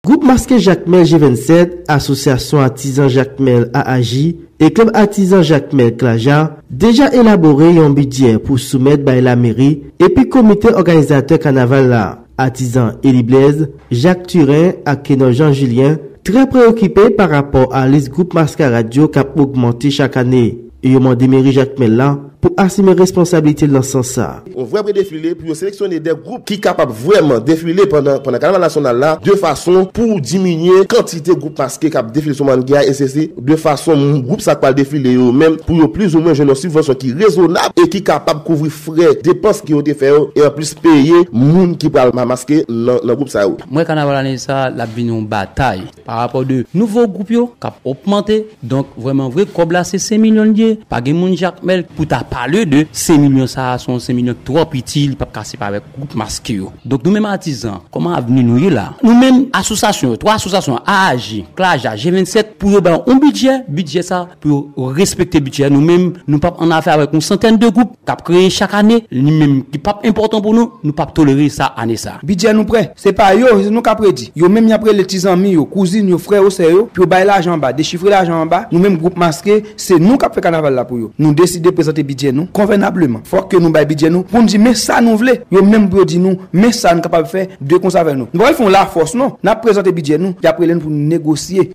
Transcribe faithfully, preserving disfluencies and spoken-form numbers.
Gwoup Maske Jakmèl G vennsèt, Asosyasyon Atizan Jakmèl A A J e Klèb Atizan Jakmèl Klaja deja elabore yon bidjè pou soumèt bay lameri epi komite òganizatè kanaval la. Atizan Eli Blaise, Jacques Turin ak Kenor Jean Julien trè preyokipe pa rapò a lis gwoup maskarad yo k ap ogmante chak ane. E yo mande meri Jakmèl la pou asime responsablite l nan sans sa. Yon vrè vre defile pou yo seleksyone de gwoup ki kapab vrèman defile pandan, pandan kanaval nasyonal la, de fason pou diminye kantite gwoup maske k ap defile sou Mangya, e se, se de fason gwoup sa k pral defile yo menm, pou yo plizoumwen jwenn yon sibvansyon ki rezonab e ki kapab kouvri frè depans ki yo te fè yo, e anplis peye moun ki pral ma-, maske nan, nan gwoup sa yo. Mwen, kanaval ane sa, l ap vin yon batay pa rapò de nouvo gwoup yo k ap ogmante. Donk, vrèman vre, kòb la se senk milyon l ye. Pa gen moun Jakmèl pou ta pale de senk milyon sa a, se yon senk milyon twò piti, li p ap ka separe avèk gwoup maske yo. Donk, nou menm atizan, kòman avni nou ye la? Nou menm, asosyasyon yo, twa asosyasyon, A A J, Klaja, G vennsèt, pou yo bay yon bidjè, bidjè sa, pou yo respekte bidjè. Nou menm, nou p ap annafè avèk yon santèn de gwoup k ap kreye chak ane, li menm ki p ap enpòtan pou nou, nou p ap tolere sa ane sa. Bidjè nou prè, se pa yo, se nou k ap redi. Yo menm y ap rele ti zanmi yo, kouzin yo, frè yo, sè yo, pou yo bay lajan anba, dechifre lajan anba. Nou menm gwoup maske, se nou k ap fè kanaval la pou yo. Nou deside prezante bidjè nou konvènableman. Fòk ke nou bay bidjè nou pou n di men sa nou vle. Yo menm pou yo di nou men sa n kapab fè de konsa avè nou. Nou pa pral fè yon lafòs non. N ap prezante bidjè nou, y ap rele n pou n negosye.